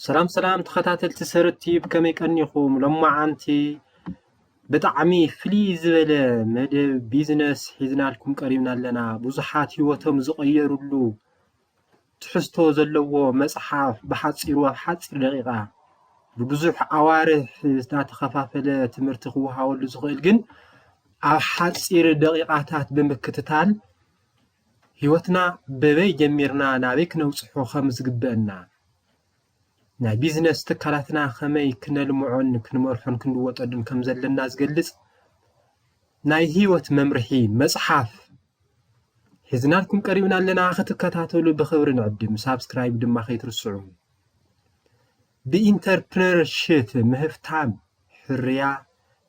ሰላም ሰላም ተኸታተልቲ ሰረት ቲዩብ፣ ከመይ ቀኒኹም? ሎማዓንቲ ብጣዕሚ ፍልይ ዝበለ መደብ ቢዝነስ ሒዝናልኩም ቀሪብና ኣለና። ብዙሓት ህይወቶም ዝቐየሩሉ ትሕዝቶ ዘለዎ መጽሓፍ ብሓጺሩ ኣብ ሓጺር ደቂቓ ብብዙሕ ኣዋርሕ እናተኸፋፈለ ትምህርቲ ክወሃበሉ ዝኽእል ግን ኣብ ሓጺር ደቂቓታት ብምክትታል ህይወትና በበይ ጀሚርና ናበይ ክነብጽሖ ከም ዝግበአና፣ ናይ ቢዝነስ ትካላትና ከመይ ክነልምዖን ክንመርሖን ክንልወጠሉን ከም ዘለና ዝገልጽ ናይ ህይወት መምርሒ መጽሓፍ ሒዝናልኩም ቀሪብና ኣለና። ክትከታተሉ ብኽብሪ ንዕድም። ሳብስክራይብ ድማ ከይትርስዑ። ብኢንተርፕረነርሺፕ ምህፍታም ሕርያ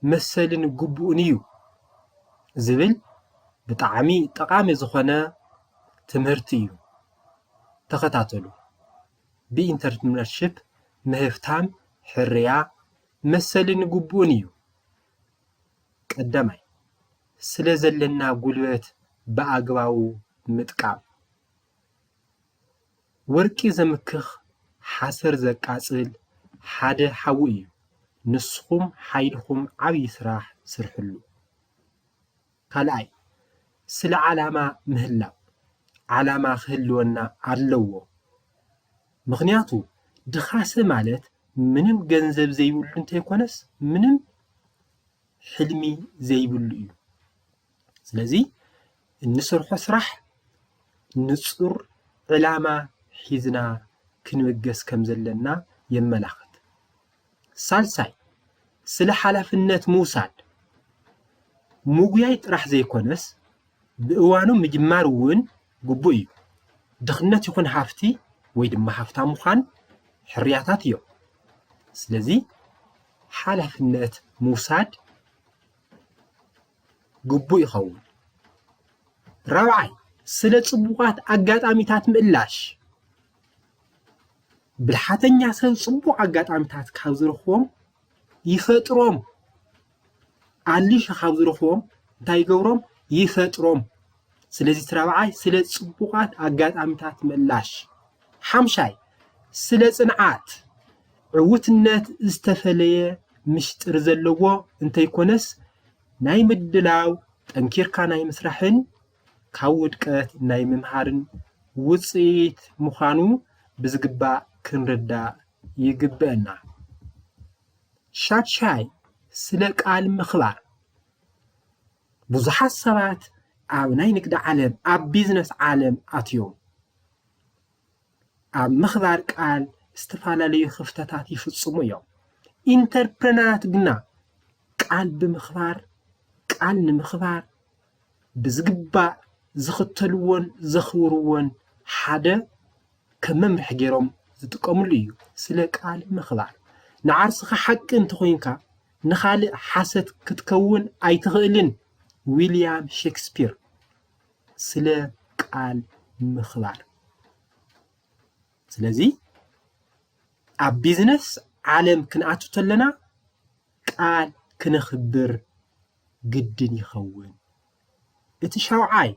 መሰልን ግቡእን እዩ ዝብል ብጣዕሚ ጠቓሚ ዝኾነ ትምህርቲ እዩ። ተኸታተሉ። ብኢንተርፕረነርሺፕ ምህፍታም ሕርያ መሰልን ግቡእን እዩ። ቀዳማይ፣ ስለ ዘለና ጉልበት ብኣግባቡ ምጥቃም። ወርቂ ዘምክኽ ሓሰር ዘቃጽል ሓደ ሓዊ እዩ። ንስኹም ሓይልኹም ዓብዪ ስራሕ ስርሕሉ። ካልኣይ፣ ስለ ዓላማ ምህላው። ዓላማ ክህልወና ኣለዎ። ምኽንያቱ ድኻሰ ማለት ምንም ገንዘብ ዘይብሉ እንተይኮነስ ምንም ሕልሚ ዘይብሉ እዩ። ስለዚ እንሰርሖ ስራሕ ንጹር ዕላማ ሒዝና ክንብገስ ከም ዘለና የመላኽት። ሳልሳይ፣ ስለ ሓላፍነት ምውሳድ። ምጉያይ ጥራሕ ዘይኮነስ ብእዋኑ ምጅማር እውን ግቡእ እዩ። ድኽነት ይኹን ሃፍቲ ወይ ድማ ሃፍታም ምዃን ሕርያታት እዮም። ስለዚ ሓላፍነት ምውሳድ ግቡእ ይኸውን። ራብዓይ፣ ስለ ጽቡቓት ኣጋጣሚታት ምእላሽ። ብልሓተኛ ሰብ ጽቡቕ ኣጋጣሚታት ካብ ዝረኽቦም ይፈጥሮም። ኣሊሹ ካብ ዝረኽቦም እንታይ ይገብሮም? ይፈጥሮም። ስለዚ እቲ ራብዓይ ስለ ጽቡቓት ኣጋጣሚታት ምእላሽ። ሓምሻይ፣ ስለ ጽንዓት። ዕውትነት ዝተፈለየ ምሽጥር ዘለዎ እንተይኮነስ ናይ ምድላው፣ ጠንኪርካ ናይ ምስራሕን ካብ ውድቀት ናይ ምምሃርን ውጽኢት ምዃኑ ብዝግባእ ክንርዳእ ይግበአና። ሻድሻይ፣ ስለ ቃል ምኽባር። ብዙሓት ሰባት ኣብ ናይ ንግዲ ዓለም፣ ኣብ ቢዝነስ ዓለም ኣትዮም ኣብ ምኽባር ቃል ዝተፈላለዩ ክፍተታት ይፍጽሙ እዮም። ኢንተርፕረነራት ግና ቃል ብምኽባር፣ ቃል ንምኽባር ብዝግባእ ዝኽተልዎን ዘኽብርዎን ሓደ ከም መምርሒ ገይሮም ዝጥቀምሉ እዩ። ስለ ቃል ምኽባር። ንዓርስኻ ሓቂ እንተኾይንካ ንኻልእ ሓሰት ክትከውን ኣይትኽእልን። ዊልያም ሼክስፒር። ስለ ቃል ምኽባር። ስለዚ ኣብ ቢዝነስ ዓለም ክንኣቱ ተለና ቃል ክነኽብር ግድን ይኸውን። እቲ ሻውዓይ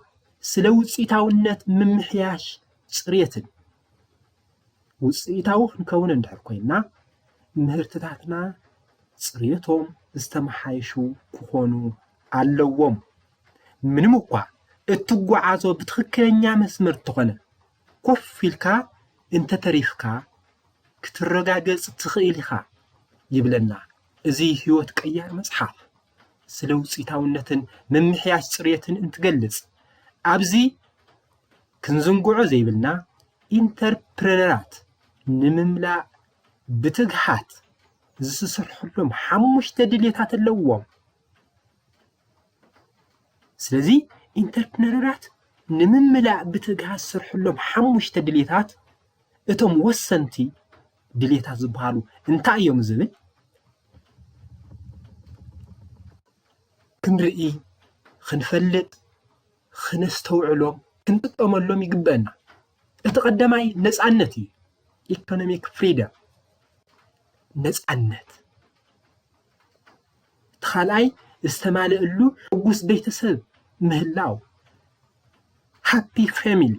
ስለ ውፅኢታውነት ምምሕያሽ ፅሬትን። ውፅኢታዊ ክንከውን እንድሕር ኮይንና ምህርትታትና ፅሬቶም ዝተመሓየሹ ክኾኑ ኣለዎም። ምንም እኳ እትጓዓዞ ብትኽክለኛ መስመር እንተኾነ ኮፍ ኢልካ እንተተሪፍካ ክትረጋገጽ ትኽእል ኢኻ ይብለና። እዚ ህይወት ቀያር መጽሓፍ ስለ ውፅኢታውነትን ምምሕያሽ ፅሬትን እንትገልጽ፣ ኣብዚ ክንዝንግዖ ዘይብልና ኢንተርፕረነራት ንምምላእ ብትግሃት ዝስሰርሐሎም ሓሙሽተ ድሌታት ኣለዎም። ስለዚ ኢንተርፕረነራት ንምምላእ ብትግሃት ዝሰርሕሎም ሓሙሽተ ድሌታት እቶም ወሰንቲ ድሌታት ዝበሃሉ እንታይ እዮም ዝብል ክንርኢ፣ ክንፈልጥ፣ ክነስተውዕሎም፣ ክንጥቀመሎም ይግበአና። እቲ ቀዳማይ ነፃነት እዩ። ኢኮኖሚክ ፍሪደም፣ ነፃነት። እቲ ካልኣይ ዝተማልእሉ ሕጉስ ቤተሰብ ምህላው፣ ሃፒ ፋሚሊ።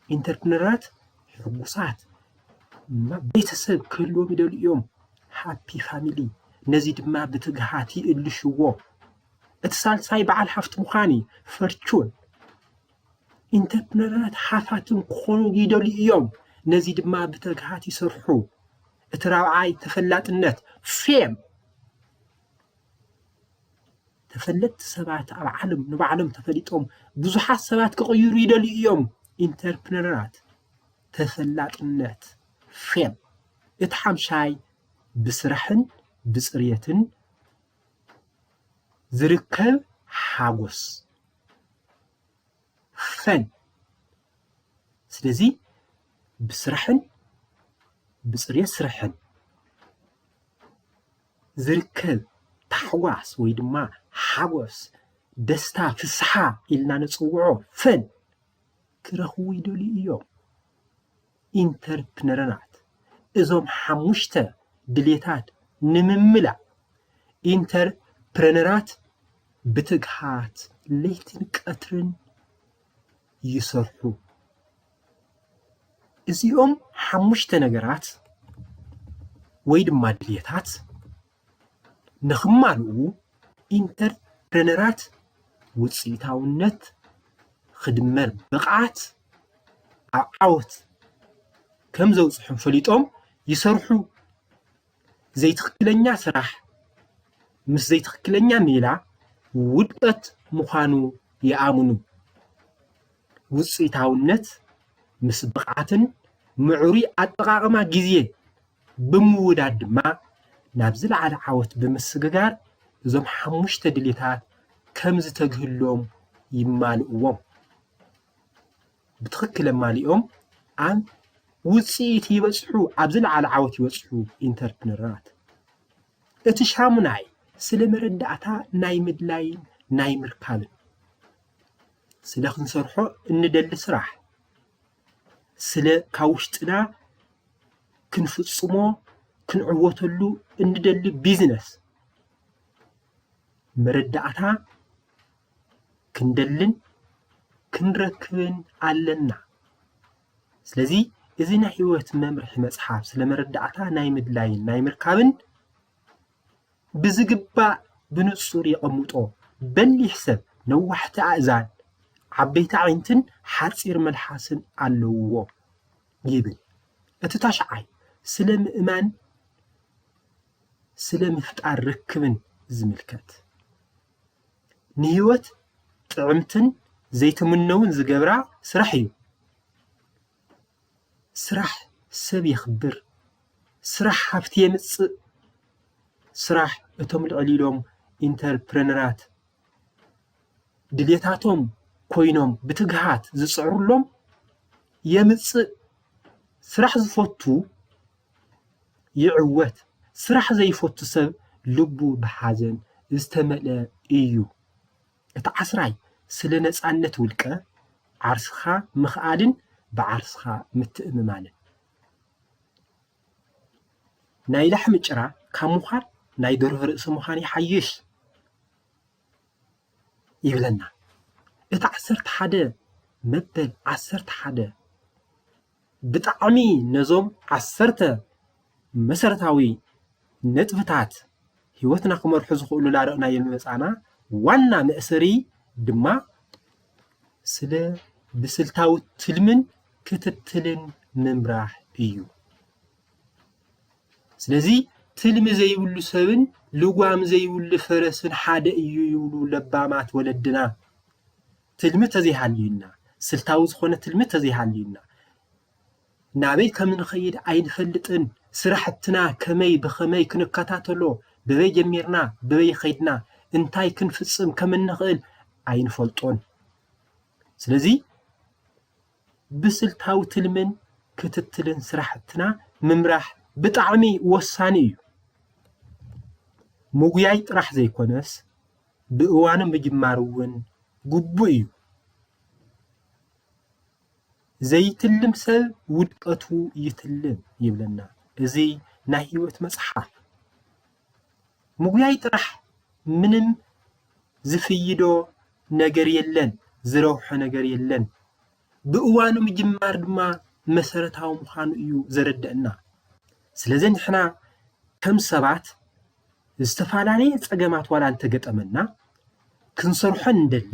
ኢንተርፕረነራት ሕጉሳት፣ ቤተሰብ ክህልዎም ይደልዩ እዮም፣ ሃፒ ፋሚሊ። ነዚ ድማ ብትግሃት ይእልሽዎ። እቲ ሳልሳይ በዓል ሃፍቲ ምዃን እዩ፣ ፈርቹን። ኢንተርፕረነራት ሃፋትም ክኾኑ ይደልዩ እዮም፣ ነዚ ድማ ብትግሃት ይሰርሑ። እቲ ራብዓይ ተፈላጥነት፣ ፌም። ተፈለጥቲ ሰባት ኣብ ዓለም ንባዕሎም ተፈሊጦም ብዙሓት ሰባት ክቕይሩ ይደልዩ እዮም። ኢንተርፕረነራት ተፈላጥነት፣ ፌም። እቲ ሓምሻይ ብስራሕን ብፅርየትን ዝርከብ ሓጎስ፣ ፈን። ስለዚ ብስራሕን ብፅርየት ስራሕን ዝርከብ ታሕጓስ ወይ ድማ ሓጎስ፣ ደስታ፣ ፍስሓ ኢልና ንፅውዖ ፈን ክረኽቡ ይደልዩ እዮም። ኢንተርፕረነራት እዞም ሓሙሽተ ድሌታት ንምምላእ ኢንተርፕረነራት ብትግሃት ለይትን ቀትርን ይሰርሑ። እዚኦም ሓሙሽተ ነገራት ወይ ድማ ድሌታት ንኽማልኡ ኢንተርፕረነራት ውፅኢታውነት ክድመር ብቕዓት ኣብ ዓወት ከም ዘውፅሖም ፈሊጦም ይሰርሑ። ዘይትኽክለኛ ስራሕ ምስ ዘይትኽክለኛ ሜላ ውድቀት ምዃኑ ይኣምኑ። ውፅኢታውነት ምስ ብቕዓትን ምዕሩይ ኣጠቓቕማ ግዜ ብምውዳድ ድማ ናብ ዝለዓለ ዓወት ብምስግጋር እዞም ሓሙሽተ ድሌታት ከም ዝተግህሎም ይማልእዎም። ብትኽክል ኣማሊኦም ኣብ ውፅኢት ይበፅሑ፣ ኣብ ዝለዓለ ዓወት ይበፅሑ ኢንተርፕረነራት። እቲ ሻሙናይ ስለ መረዳእታ ናይ ምድላይን ናይ ምርካብን፣ ስለ ክንሰርሖ እንደሊ ስራሕ፣ ስለ ካብ ውሽጥና ክንፍፅሞ ክንዕወተሉ እንደሊ ቢዝነስ መረዳእታ ክንደልን ክንረክብን ኣለና። ስለዚ እዚ ናይ ህይወት መምርሒ መፅሓፍ ስለ መረዳእታ ናይ ምድላይን ናይ ምርካብን ብዝግባእ ብንፁር የቐምጦ። በሊሕ ሰብ ነዋሕቲ ኣእዛን ዓበይቲ ኣዒንትን ሓፂር መልሓስን ኣለውዎ ይብል። እቲ ታሽዓይ ስለ ምእማን ስለ ምፍጣር ርክብን ዝምልከት ንህይወት ጥዕምትን ዘይትምነውን ዝገብራ ስራሕ እዩ። ስራሕ ሰብ የኽብር። ስራሕ ሃፍቲ የምፅእ። ስራሕ እቶም ልዕል ኢሎም ኢንተርፕረነራት ድሌታቶም ኮይኖም ብትግሃት ዝፅዕሩሎም የምፅእ። ስራሕ ዝፈቱ ይዕወት። ስራሕ ዘይፈቱ ሰብ ልቡ ብሓዘን ዝተመልአ እዩ። እቲ ዓስራይ ስለ ነፃነት ውልቀ ዓርስኻ ምኽኣልን ብዓርስኻ ምትእምማንን። ናይ ላሕሚ ጭራ ካብ ምዃን ናይ ደርሆ ርእሲ ምዃን ይሓይሽ ይብለና። እቲ ዓሰርተ ሓደ መበል ዓሰርተ ሓደ ብጣዕሚ ነዞም ዓሰርተ መሰረታዊ ነጥብታት ህይወትና ክመርሑ ዝኽእሉ ላረእናዮ ዝመፃና ዋና መእሰሪ ድማ ስለ ብስልታዊ ትልምን ክትትልን ምምራሕ እዩ። ስለዚ ትልሚ ዘይብሉ ሰብን ልጓም ዘይብሉ ፈረስን ሓደ እዩ ይብሉ ለባማት ወለድና። ትልሚ ተዘይሃልዩና፣ ስልታዊ ዝኾነ ትልሚ ተዘይሃልዩና፣ ናበይ ከም ንኸይድ ኣይንፈልጥን። ስራሕትና ከመይ ብኸመይ ክንከታተሎ፣ በበይ ጀሚርና በበይ ኸይድና፣ እንታይ ክንፍፅም ከም እንኽእል ኣይንፈልጦን። ስለዚ ብስልታዊ ትልምን ክትትልን ስራሕትና ምምራሕ ብጣዕሚ ወሳኒ እዩ። ምጉያይ ጥራሕ ዘይኮነስ ብእዋኑ ምጅማር እውን ግቡእ እዩ። ዘይትልም ሰብ ውድቀቱ ይትልም ይብለና እዚ ናይ ህይወት መፅሓፍ። ምጉያይ ጥራሕ ምንም ዝፍይዶ ነገር የለን፣ ዝረብሖ ነገር የለን። ብእዋኑ ምጅማር ድማ መሰረታዊ ምዃኑ እዩ ዘረደእና። ስለዚ ንሕና ከም ሰባት ዝተፈላለየ ጸገማት ዋላ እንተገጠመና፣ ክንሰርሖ እንደሊ፣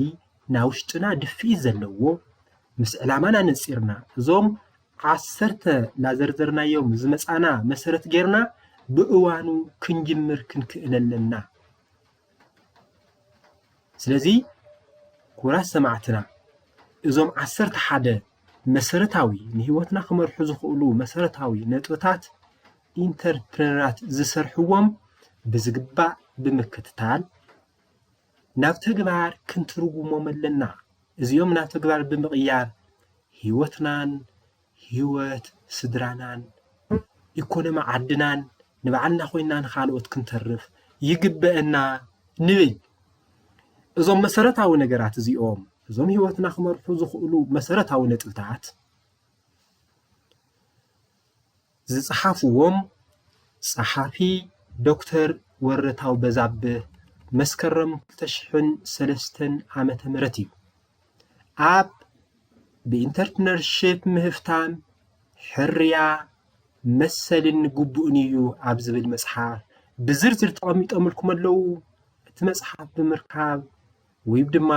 ናብ ውሽጥና ድፍኢት ዘለዎ፣ ምስ ዕላማና ነጺርና፣ እዞም ዓሰርተ ላዘርዘርናዮም ዝመጻና መሰረት ጌርና ብእዋኑ ክንጅምር ክንክእል ኣለና። ስለዚ ክቡራት ሰማዕትና፣ እዞም ዓሰርተ ሓደ መሰረታዊ፣ ንህይወትና ክመርሑ ዝኽእሉ መሰረታዊ ነጥብታት ኢንተርፕረነራት ዝሰርሕዎም ብዝግባእ ብምክትታል ናብ ተግባር ክንትርጉሞም ኣለና። እዚኦም ናብ ተግባር ብምቕያር ህይወትናን ህይወት ስድራናን ኢኮኖሚ ዓድናን ንባዕልና ኮይና ንኻልኦት ክንተርፍ ይግበአና ንብል። እዞም መሰረታዊ ነገራት እዚኦም፣ እዞም ህይወትና ክመርሑ ዝኽእሉ መሰረታዊ ነጥብታት ዝጸሓፍዎም ጸሓፊ ዶክተር ወረታው በዛብህ መስከረም ክልተ ሽሕን ሰለስተን ዓመተ ምህረት እዩ። ኣብ ብኢንተርፕረነርሺፕ ምህፍታም ሕርያ መሰልን ግቡእን እዩ ኣብ ዝብል መጽሓፍ ብዝርዝር ተቐሚጦምልኩም ኣለዉ። እቲ መጽሓፍ ብምርካብ ወይ ድማ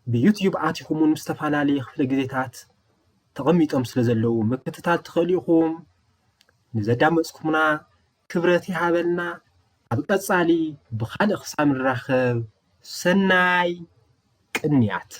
ብዩትዩብ ኣቲኹም እውን ምስ ዝተፈላለየ ክፍለ ግዜታት ተቐሚጦም ስለ ዘለዉ ምክትታል ትኽእሉ ኢኹም። ንዘዳመፅኩምና ክብረት ይሃበልና። ኣብ ቀፃሊ ብኻልእ ክሳብ ንራኸብ ሰናይ ቅንያት።